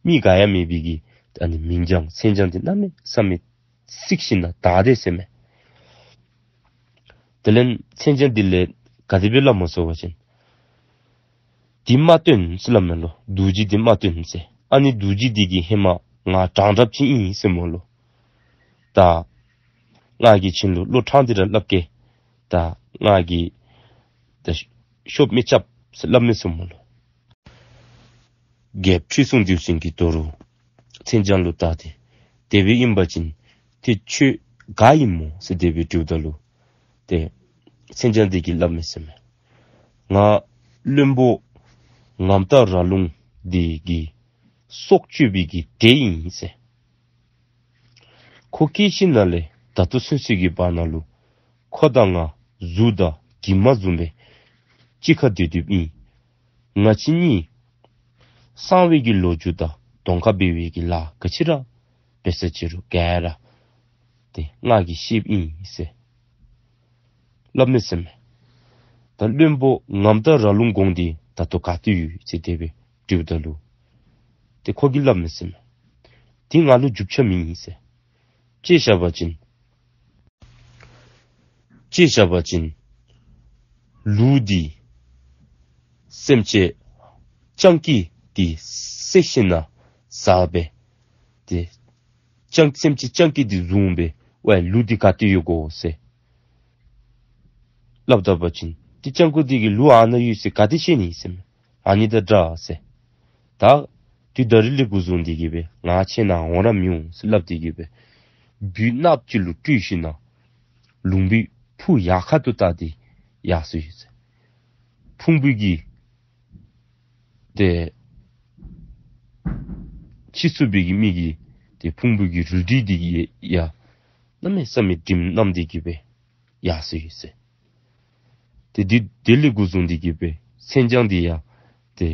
མི་ག་ཡང་མེད་པའི་གི་ཨ་ནི་མིང་བྱང་མཚན་བྱང་འདི་གནམ་མེད་ས་མེད་བསིལ་ཞིནམ་ལས་དག་དེས་ཟེར་མས། དེ་ལས་མཚན་བྱང་འདི་ལས་ག་དེ་སྦེ་སླབ་མས་ཟེར་བ་ཅིན་འདི་མ་སྟོན་ཟེར་སླབ་མས་ལོ། རྡོ་རྗེ་འདི་མ་སྟོན་ཟེར། ཨ་ནི་རྡོ་རྗེ་འདི་གིས་ཧེ་མ་ང་དྲང་དྲགཔ་ཅིག་ཨིན་ཟེར་སྨོ་ལོ། ད་ང་གིས་ཁྱེད་ལུ་བློ་ཕྲང་སྟེ་ར་སླབ་གེ། ད་ང་གིས་ད་ཤོབ་མི་རྐྱབ་ཟེར་སླབ་མས་ཟེར་སྨོ་ལོ། རྒྱལཔོ་ཁྲི་སྲོང་ལྡེའུ་བཙན་གྱིས་དོ་རུང་མཚན་བྱང་ལུ་བལྟ་སྟེ་དེ་སྦེ་ཨིན་པ་ཅིན་ཏེ་ཁྱོད་ག་ཨིན་སྨོ་ཟེར་དེ་སྦེ་དྲིཝ་ད་ལུ་ཏེ་མཚན་བྱང་འདི་གིས་སླབ་མས་ཟེར་མས། ང་བློན་པོ་ངམ་ཐག་ར་ལུང་འདི་གི་སྲོག་གཅོད་པའི་གི་འདྲེ་ཨིན་ཟེར། ཁོ་སྐྱེས་ཞིནམ་ལས་ད་ལྟོ་ཚུན་ཚོད་ཀྱི་བར་ན་ལུ་ཁོ་དང་ང་གཟུགས་དང་གྱིབ་མ་བཟུམ་སྦེ་གཅིག་ཁར་སྡོད་སྡོདཔ་ཨིན། ང་བཅས་གཉིས་གསང་བའི་གི་ལོ་རྒྱུས་དང་གདོང་ཁར་འབད་བའི་གི་ལཱ་ག་ཅི་ར་འབད་ས་ཅི་རུང་ག་ར་ཏེ་ང་གིས་ཤེསཔ་ཨིན་ཟེར་སླབ་མས་ཟེར་མས། ད་བློན་པོ་ངམ་ཐག་ར་ལུང་གོང་འདི་ད་ལྟོ་ག་ཏེ་ཡོད་ཟེར་དེ་སྦེ་དྲིཝ་ད་ལུ་ཏེ་ཁོ་གིས་སླབ་མས་ཟེར་མས། དེ་ང་ལུ་རྒྱུས་ཆ་མེད་ཟེར། དཔྱེ་བཞག་པ་ཅིན་དཔྱེ་བཞག་པ་ཅིན་ལུག་འདི་སེམས་ཅན་སྤྱང་ཀི་འདི་བསད་ཞིནམ་ལས་བཟའ་སྦེ་ཏེ་སྤྱང་སེམས་ཅན་སྤྱང་ཀི་འདི་བཟུང་སྦེ་ཝའི་ལུག་འདི་ག་ཏེ་ཡོད་གོ་ཟེར་སླབ་ད་པ་ཅིན་ཏེ་སྤྱང་ཀི་འདི་གིས་ལུག་ཨ་ནཱ་ཡོད་ཟེར་ག་ཏེ་ཤེས་ནི་ཟེར་མས། ཨ་ནི་དང་འདྲ་ཟེར། ད་དུས་ད་རིས་ལས་འགོ་བཟུང་སྟེ་གི་སྦེ་ང་ཁྱེད་ནཱ་འོང་ར་མི་འོང་ཟེར་སླབ་སྟེ་གི་སྦེ་སྦུལ་ནགཔོ་ཅིག་ལུ་སྤྲུལ་ཞིནམ་ལས་ལུང་པའི་ཕུ་ཡར་ཁ་ཐུག་བལྟ་སྟེ་ཡར་སོ་ཡི་ཟེར། ཕུང་པོ་གི་ཏེ་འཆི་ཚུགས་པའི་གི་མི་གི་ཏེ་ཕུང་པོ་གི་རུལ་དྲི་འདི་གིས་ཡང་གནམ་མེད་ས་མེད་དྲིམ་མནམ་སྟེ་གི་སྦེ་ཡར་སོ་ཡི་ཟེར། ཏེ་དེ་དེ་ལས་འགོ་བཟུང་སྟེ་གི་སྦེ་མཚན་བྱང་འདི་ཡང་ཏེ་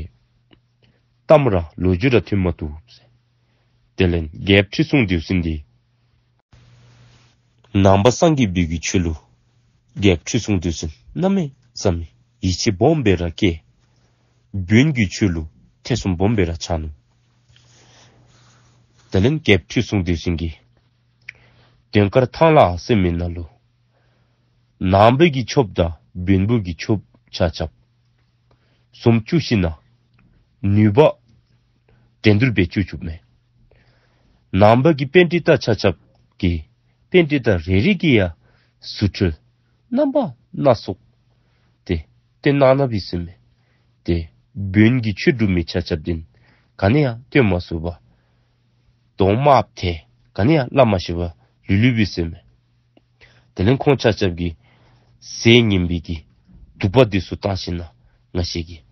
གཏམ་ར་ལོ་རྒྱུས་ར་ཐོན་མ་བཏུབ་ཟེར། དེ་ལས་རྒྱལཔོ་ཁྲི་སྲོང་ལྡེའུ་བཙན་འདི་ནང་པ་སངས་རྒྱས་པའི་གི་ཆོས་ལུ་རྒྱལཔོ་ཁྲི་སྲོང་ལྡེའུ་བཙན་གནམ་མེད་ས་མེད་ཡིད་ཆེས་སྦོམ་སྦེ་ར་སྐྱེས། བོན་གྱི་ཆོས་ལུ་ཐེ་ཚོམ་སྦོམ་སྦེ་ར་ཆགས་ནུག། དེ་ལས་རྒྱལཔོ་ཁྲི་སྲོང་ལྡེའུ་བཙན་གྱིས་དོང་དཀར་ཐང་ལྷ་ཟེར་མི་ནང་ལུ་ནང་པའི་གི་ཆོསཔ་དང་བོན་པོ་གི་ཆོསཔ་ཆ་ཁྱབ་འཛོམས་བཅུག་ཞིནམ་ལས་ནུས་པ་འགྲན་བསྡུར་འབད་བཅུག་བཅུགཔ་མས། ནང་པ་གི་པཎྜི་ཏ་ཆ་ཁྱབ་ཀྱིས་པཎྜི་ཏ་རེ་རེ་གིས་ཡང་རྫུ་འཕྲུལ་རྣམ་པ་སྣ་ཚོགས་ཏེ་སྟོན་གནང་གནངམ་ཨིན་ཟེར་མས། ཏེ་བོན་གྱི་ཆོས་སྒྲུབ་མི་ཆ་ཁྱབ་འདི་ག་ནི་ཡང་སྟོན་མ་ཚུགས་པར་གདོང་དམརཔོ་ཏེ་ག་ནི་ཡང་སླབ་མ་ཤེས་པར་ལུས་ལུསཔ་ཨིན་ཟེར་མས། དེ་ལས་ཁོང་ཆ་ཁྱབ་ཀྱིས་ཟས་ངན་པའི་གི་དུག་པ་འདི་ཚུ་བཏང་ཞིནམ་ན་ང་བཅས་ཀྱིས་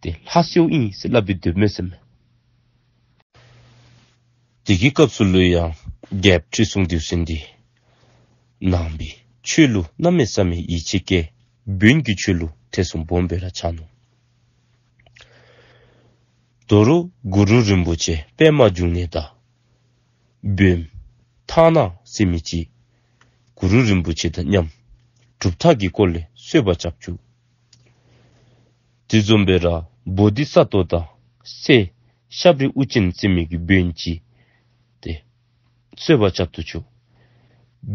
ཏེ་ལྷ་བསད་ཡི་ཟེར་སླབ་སྦེ་སྡོདཔ་མས་ཟེར་མས། དེ་གི་སྐབས་སུ་ལུ་ཡང་རྒྱལཔོ་ཁྲི་སྲོང་ལྡེའུ་བཙན་འདི་ནང་པའི་ཆོས་ལུ་གནམ་མེད་ས་མེད་ཡིད་ཆེས་བསྐྱེད། བོན་གྱི་ཆོས་ལུ་ཐེ་ཚོམ་སྦོམ་སྦེ་ར་ཆགས་ནུག། དོ་རུང་གུ་རུ་རིན་པོ་ཆེ་པདྨ་འབྱུང་གནས་དང་བོན་ཐང་ན་ཟེར་མི་ཅིག་གུ་རུ་རིན་པོ་ཆེ་དང་མཉམ་གྲུབ་མཐའ་གི་སྐོར་ལས་རྩོད་པ་རྐྱབ་བཅུག། དེ་བཟུམ་སྦེ་ར་བོ་དྷི་ས་ཏྭ་དང་སྲས་ཤབ་རི་ཨུ་ཅན་ཟེར་མི་གི་བོན་ཅིག་ཏེ་རྩོད་པ་རྐྱབ་ཏུ་བཅུག།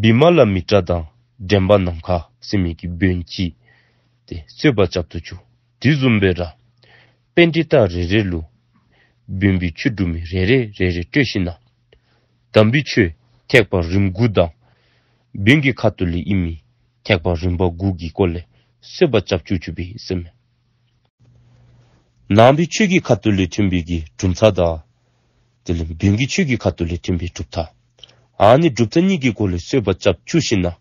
བི་མ་ལ་མི་ཏྲ་དང་འདྲེན་པ་ནམ་མཁའ་ཟེར་མི་གི་བོན་ཅིག་ཏེ་རྩོད་པ་རྐྱབ་ཏུ་བཅུག། དེ་བཟུམ་སྦེ་ར་པཎྜི་ཏ་རེ་རེ་ལུ་བོན་པོའི་ཆོས་སྒྲུབ་མི་རེ་རེ་རེ་རེ་སྤྲོད་ཞིནམ་ན་དམ་པའི་ཆོས་ཐེག་པ་རིམ་དགུ་དང་བོན་གྱི་ཁ་ཐུག་ལས་ཨིན་མི་ཐེག་པ་རིམ་པ་དགུ་གི་སྐོར་ལས་རྩོད་པ་རྐྱབ་བཅུག་བཅུགཔ་ཨིན་ཟེར་མས། ནང་པའི་ཆོས་ཀྱི་ཁ་ཐུག་ལས་ཐོན་པའི་གི་གྲུབ་མཐའ་དང་དེ་ལས་བོན་གྱི་ཆོས་ཀྱི་ཁ་ཐུག་ལས་ཐོན་པའི་གྲུབ་མཐའ། ཨ་ནི་གྲུབ་མཐའ་གཉིས་ཀྱི་སྐོར་ལས་རྩོད་པ་རྐྱབ་བཅུག་ཞིནམ་ན་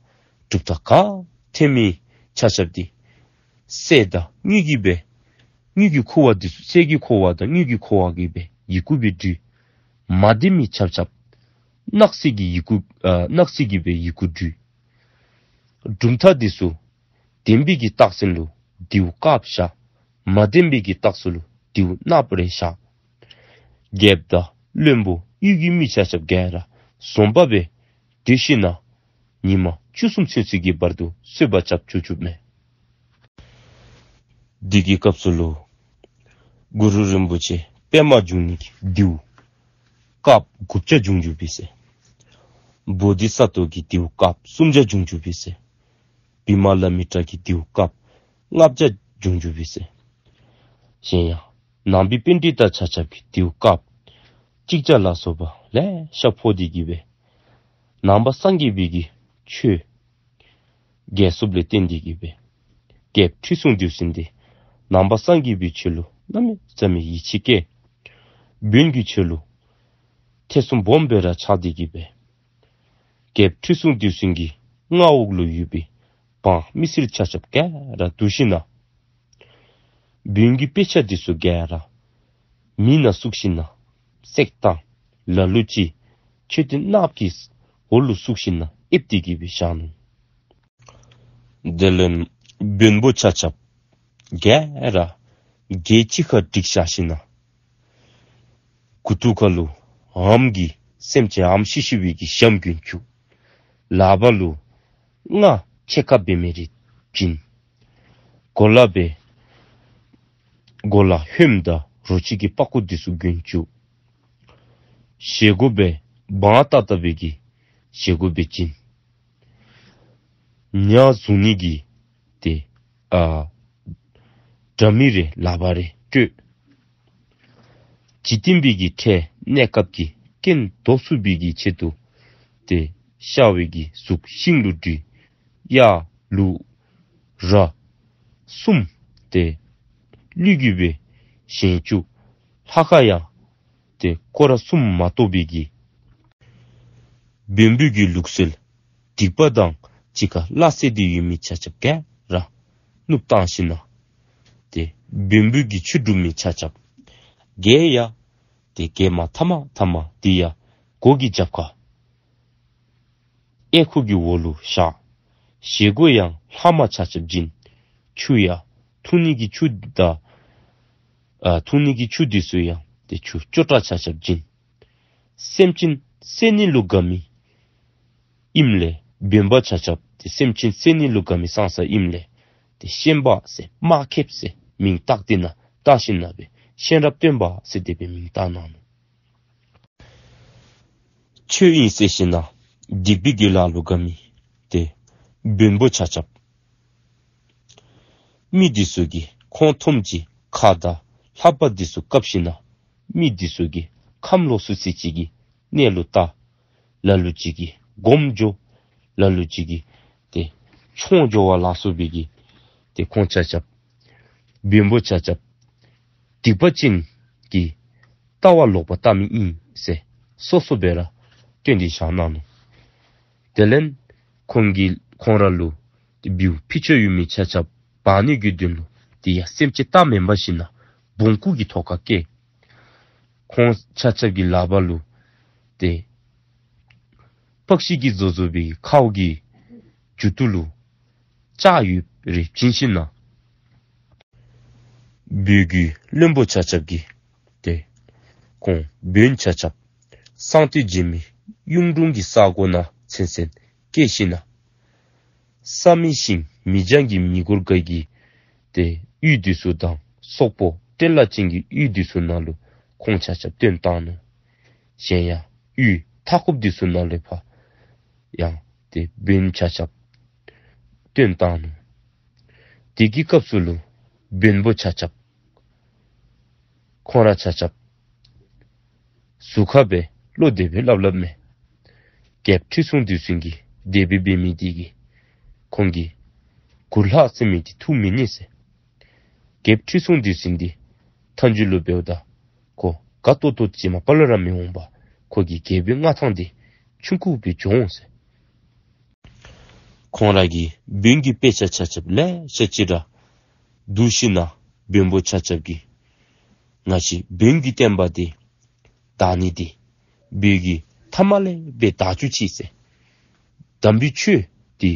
གྲུབ་མཐའ་ག་ཐོན་མི་ཆ་ཁྱབ་འདི་སྲས་དང་དངུལ་གྱི་སྦེ་དངུལ་གྱི་ཁུ་བ་འདི་ཚུ་སྲས་ཀྱི་ཁུ་བ་དང་དངུལ་གྱི་ཁུ་བ་གི་སྦེ་ཡི་གུ་སྦེ་བྲིས། མ་བདེན་མི་ཆ་ཁྱབ་སྣག་སྲིད་ཀྱི་ཡི་གུ་ཨ་སྣག་སྲིད་ཀྱི་སྦེ་ཡི་གུ་བྲིས། གྲུབ་མཐའ་འདི་ཚུ་བདེན་པའི་གི་རྟགས་མཚན་ལུ་མདེའུ་དཀརཔོ་བཞག། མ་བདེན་པའི་གི་རྟགས་མཚན་ལུ་མདེའུ་གནགཔོ་རེ་བཞག། རྒྱལཔོ་དང་བློན་པོ་གཡུལ་གྱི་མི་ཆ་ཁྱབ་ག་ར་འཛོམས་པ་སྦེ་སྡོད་ཞིནམ་ན་ཉིན་མ་བཅུ་གསུམ་ཚུན་ཚོད་ཀྱི་བར་དུ་རྩོད་པ་རྐྱབ་བཅུག་བཅུགཔ་མས། དེ་གི་སྐབས་སུ་ལུ་གུ་རུ་རིན་པོ་ཆེ་པདྨ་འབྱུང་གནས་ཀྱི་མདེའུ་དཀརཔོ་དགུ་བརྒྱ་བྱུང་བཅུགཔ་ཨིན་ཟེར། བོ་དྷི་ས་ཏྭ་གི་མདེའུ་དཀརཔོ་སུམ་བརྒྱ་བྱུང་བཅུགཔ་ཨིན་ཟེར། བི་མ་ལ་མི་ཏྲ་གི་མདེའུ་དཀརཔོ་ལྔ་བརྒྱ་བྱུང་བཅུགཔ་ཨིན་ཟེར། གཞན་ཡང་ནང་པའི་པཎྜི་ཏ་ཆ་ཁྱབ་ཀྱི་མདེའུ་དཀརཔོ་ཅིག་ཅར་ལ་སོགས་པ་ལེ་ཤ་ཕོག་སྟེ་གི་སྦེ་ནང་པ་སངས་རྒྱས་པའི་གི་ཆོས་རྒྱས་སོངམ་ལས་བརྟེན་ཏེ་གི་སྦེ་རྒྱལཔོ་ཁྲི་སྲོང་ལྡེའུ་བཙན་འདི་ནང་པ་སངས་རྒྱས་པའི་ཆོས་ལུ་གནམ་མེད་ས་མེད་ཡིད་ཆེས་བསྐྱེད། བོན་གྱི་ཆོས་ལུ་ཐེ་ཚོམ་སྦོམ་སྦེ་ར་ཆགས་ཏེ་གི་སྦེ་རྒྱལཔོ་ཁྲི་སྲོང་ལྡེའུ་བཙན་གྱི་མངའ་འོག་ལུ་ཡོད་པའི་འབངས་མི་སེར་ཆ་ཁྱབ་ག་ར་བསྡུ་ཞིནམ་ན་བོན་གྱི་དཔེ་ཆ་འདི་ཚུ་ག་ར་མེ་ནང་བཙུགས་ཞིནམ་ན་བསྲེགས་བཏང་། ལ་ལུ་ཅིག་མཆོད་རྟེན་ནགཔོ་གི་འོག་ལུ་བཙུགས་ཞིནམ་ན་ཨེབ་སྟེ་གི་སྦེ་བཞག་ནུག། དེ་ལས་བོན་པོ་ཆ་ཁྱབ་ག་ར་གྱལ་གཅིག་ཁར་བསྒྲིགས་བཞག་ཞིནམ་ན་མགུ་ཏོ་ཁ་ལུ་འམ་གྱི་སེམས་ཅན་འམ་ཤི་ཤི་བའི་གི་ཞྭམོ་གྱོན་བཅུག། ལག་པ་ལུ་རྔ་ཕྱེད་ཀ་འབད་མི་རེ་བྱིན། གོ་ལ་སྦེ་གོ་ལ་ཧོནམ་དང་རོ་ཁྱི་གི་པགས་ཀོ་འདི་ཚུ་གྱོན་བཅུག། བཞེས་སྒོ་སྦེ་འབངས་ཏག་ཏ་སྦེ་གི་བཞེས་སྒོ་སྦེ་བྱིན། ཉ་བཟུང་ནི་གི་ཏེ་ཨ་དྲ་མིག་རེ་ལག་པ་རེ་སྤྲོད། འཇིག་རྟེན་པའི་གི་ཁྲལ་གནས་སྐབས་ཀྱི་རྐྱེན་ལྡོག་ཚུགས་པའི་གི་ཆེད་དུ་ཏེ་ཤ་བའི་གི་གཟུགས་ཤིང་ལུ་བྲི། གཡག་ལུག་ར་གསུམ་ཏེ་ལུས་ཀྱི་སྦེ་བཞེངས་བཅུག། ལྷ་ཁང་ཡང་ཏེ་སྐོར་ར་གསུམ་མ་གཏོགས་པའི་གི་བོན་པོའི་གི་ལུགས་སྲོལ་སྡིག་པ་དང་གཅིག་ཁར་སླ་བསྲེ་སྟེ་ཡོད་མི་ཆ་ཁྱབ་ག་ར་བསྣུབས་བཏང་ཞིནམ་ན་ཏེ་བོན་པོའི་གི་ཆོས་སྒྲུབ་མི་ཆ་ཁྱབ་ག་ཡང་ཏེ་གྱལ་མ་མཐའ་མ་མཐའ་མ་འདི་ཡང་སྒོ་གི་རྒྱབ་ཁར་ཨེ་ཁུ་གི་འོག་ལུ་བཞག། བཞེས་སྒོ་ཡང་ལྷག་མ་ཆ་ཁྱབ་བྱིན། ཆུ་ཡང་འཐུང་ནི་གི་ཆུ་དང་ཨ་འཐུང་ནི་གི་ཆུ་འདི་ཚུ་ཡང་ཏེ་ཆུ་སྐྱོ་དྲགས་ཆ་ཁྱབ་བྱིན། སེམས་ཅན་བསད་ནི་ལུ་དགའ་མི་ཨིནམ་ལས་བོན་པོ་ཆ་ཁྱབ་ཏེ་སེམས་ཅན་བསད་ནི་ལུ་དགའ་མི་ཙང་ཙ་ཨིནམ་ལས་ཏེ་ཤན་པ་ཟེར་དམག་ཁེབས་ཟེར་མིང་བཏགས་ཏེ་ནཱ་བཏགས་ཞིནམ་ན་སྦེ་ཤེས་རབ་སྟོན་པ་ཟེར་དེ་སྦེ་མིང་བཏགས་གནང་ནུག། ཆོས་ཨིན་ཟེར་ཞིནམ་ན་སྡིག་པའི་གི་ལཱ་ལུ་དགའ་མི་ཏེ་བོན་པོ་ཆ་ཁྱབ་མི་འདི་ཚུ་གིས་ཁོང་ཐོནམ་ཅིག་ཁ་དང་ལྷ་པ་འདི་ཚུ་བཀབ་ཞིནམ་ན་མི་འདི་ཚུ་གིས་ཁམས་ལོག་སུ་ཅིག་གི་གནས་ལུ་བལྟ། ལ་ལུ་ཅིག་གིས་སྒོམ་འགྱོ། ལ་ལུ་ཅིག་གིས་ཏེ་མཆོང་འགྱོ་བ་ལ་སོགས་པའི་གི་ཏེ་ཁོང་ཆ་ཁྱབ་བོན་པོ་ཆ་ཁྱབ་སྡིག་པ་ཅན་གྱི་ལྟ་བ་ལོག་པ་ལྟ་མི་ཨིན་ཟེར་སོ་སོ་སྦེ་ར་སྟོན་ཏེ་བཞག་གནང་ནུག། དེ་ལས་ ཁོང་གིས་ཁོང་ར་ལུ་ཏེ་བེའུ་ཕི་ཅོ་ཡོད་མི་ཆ་ཁྱབ་འབག་ནི་གི་དོན་ལུ་ཏེ་ཡ་སེམས་ཅན་ལྟ་མེན་པར་ཞིན་ན་བོང་ཀུ་གི་ཐོག་ཁར་བཀལ། ཁོང་ཆ་ཁྱབ་ཀྱི་ལག་པར་ལུ་ཏེ་པགས་ཤིང་གིས་བཟོ་བཟོ་བའི་ཁཝ་གི་མཇུག་ཏོ་ལུ་ལྕགས་ཡོདཔ་རེ་བྱིན་ཞིན་ན་བོད་ཀྱི་བློན་པོ་ཆ་ཁྱབ་ཀྱིས་ཏེ་ཁོང་བོན་ཆ་ཁྱབ་གསང་སྟེ་བྱིན་མི་གཡུང་དྲུང་གི་ས་གོ་ནང་ཚུན་ཚོད་བསྐྱལ་ཞིན་ན་བསམ་མི་ཤིང་མི་ལྗང་གི་མི་གོར་ག་གི་ཏེ་གཡུས་འདི་ཚུ་དང་སོག་པོ་སྤྲེལ་ལ་ཅན་གྱི་གཡུས་འདི་ཚུ་ནང་ལུ་ཁོང་ཆ་ཁྱབ་བཏོན་བཏང་ནུག། གཞན་ཡང་གཡུས་མཐའ་འཁོབ་འདི་ཚུ་ནང་ལས་ཕར་ཡང་ཏེ་བོན་ཆ་ཁྱབ་བཏོན་བཏང་ནུག། དེ་གི་སྐབས་སུ་ལུ་བོན་པོ་ཆ་ཁྱབ་ཁོང་ར་ཆ་ཁྱབ་ཟུར་ཁ་སྦེ་བློ་དེ་སྦེ་སླབ་སླབ་མས། རྒྱལཔོ་ཁྲི་སྲོང་ལྡེའུ་བཙན་གྱིས་དེ་སྦེ་འབད་མི་དེ་གིས་ཁོང་གིས་གུར་ལྷ་ཟེར་མི་དེ་ཐུག་མི་ཉན་ཟེར། རྒྱལཔོ་ཁྲི་སྲོང་ལྡེའུ་བཙན་འདི་མཐའ་མཇུག་ལུ་འབདཝ་ད་ཁོ་དགའ་ཏོག་ཏོ་ཅིག་མ་པ་ལས་ར་མི་འོང་པར་ཁོ་གི་རྒྱལ་པོའི་མངའ་ཐང་འདི་ཆུང་ཀུ་སྦེ་འགྱོ་འོང་ཟེར། ཁོང་ར་གིས་བོན་གྱི་དཔེ་ཆ་ཆ་ཁྱབ་ལེ་ཤ་ཅིག་ར་བསྡུ་ཞིན་ན་བོན་པོ་ཆ་ཁྱབ་ཀྱིས་ང་བཅས་བོན་གྱི་བསྟན་པ་འདི་དར་ནི་འདི་བོད་ཀྱི་མཐའ་མ་ལས་སྦེ་དར་བཅུག་ཅིག་ཟེར། དམ་པའི་ཆོས་འདི་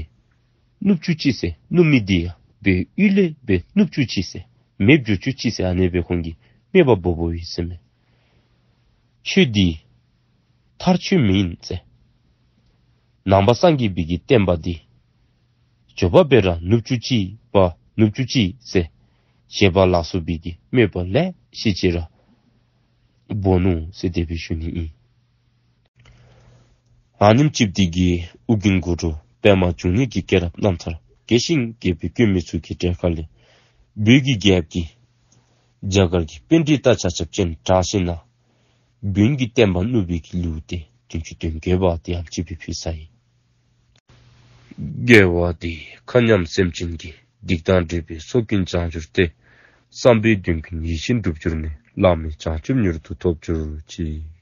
ནུབ་བཅུག་ཅིག་ཟེར། ནུབ་མི་འདི་ཡང་བོད་ཡུལ་ལས་སྦེ་ནུབ་བཅུག་ཅིག་ཟེར། མེདཔ་འགྱོ་བཅུག་ཅིག་ཟེར། ཨ་ནི་སྦེ་ཁོང་གིས་དམོད་པ་འབོ་འབོཝ་ཨིན་ཟེར་མས། ཆོས་འདི་མཐར་ཆོས་མེན་ཟེར། ནང་པ་སངས་རྒྱས་པའི་གི་བསྟན་པ་འདི་མགྱོགས་པ་སྦེ་ར་ནུབ་བཅུག་ཅིག་པ་ནུབ་བཅུག་ཅིག་ཟེར། ཞེས་པ་ལ་སོགས་པའི་གི་དམོད་པ་ལེ་ཤ་ཅིག་ར་འབོ་ནུག་ཟེར་དེ་སྦེ་ཞུ་ནི་ཨིན། ཨ་ནེམ་ཅིག་འདི་གིས་ཨོ་རྒྱན་གུ་རུ་པདྨ་འབྱུང་གནས་ཀྱི་སྐྱེས་རབས་རྣམ་ཐར་རྒྱས་ཤིང་རྒྱས་པར་བཀོད་མི་ཚུ་གི་གྲས་ཁ་ལས་བོད་ཀྱི་རྒྱལཔོ་གིས་རྒྱ་གར་གྱི་པཎྜི་ཏ་ཆ་ཁྱབ་སྤྱན་དྲངས་ཞིན་ན་བོན་གྱི་བསྟན་པ་བསྣུབས་པའི་གི་ལེའུ་སྟེ་བདུན་ཅུ་དོན་བརྒྱད་པ་དེ་ཡང་ཅིག་སྦེ་ཕུལ་ཚར་ཡི། དགེ་བ་འདིས་མཁའ་མཉམ་སེམས་ཅན་གྱི། སྡིག་དང་སྒྲིབ་པའི་ཚོགས་ཀུན་བྱང་གྱུར་ཏེ། བསམ་པའི་དོན་ཀུན་ཡིད་བཞིན་འགྲུབ་གྱུར་ནས། བླ་མེད་བྱང་ཆུབ་མྱུར་དུ་ཐོབ་གྱུར་ཅིག།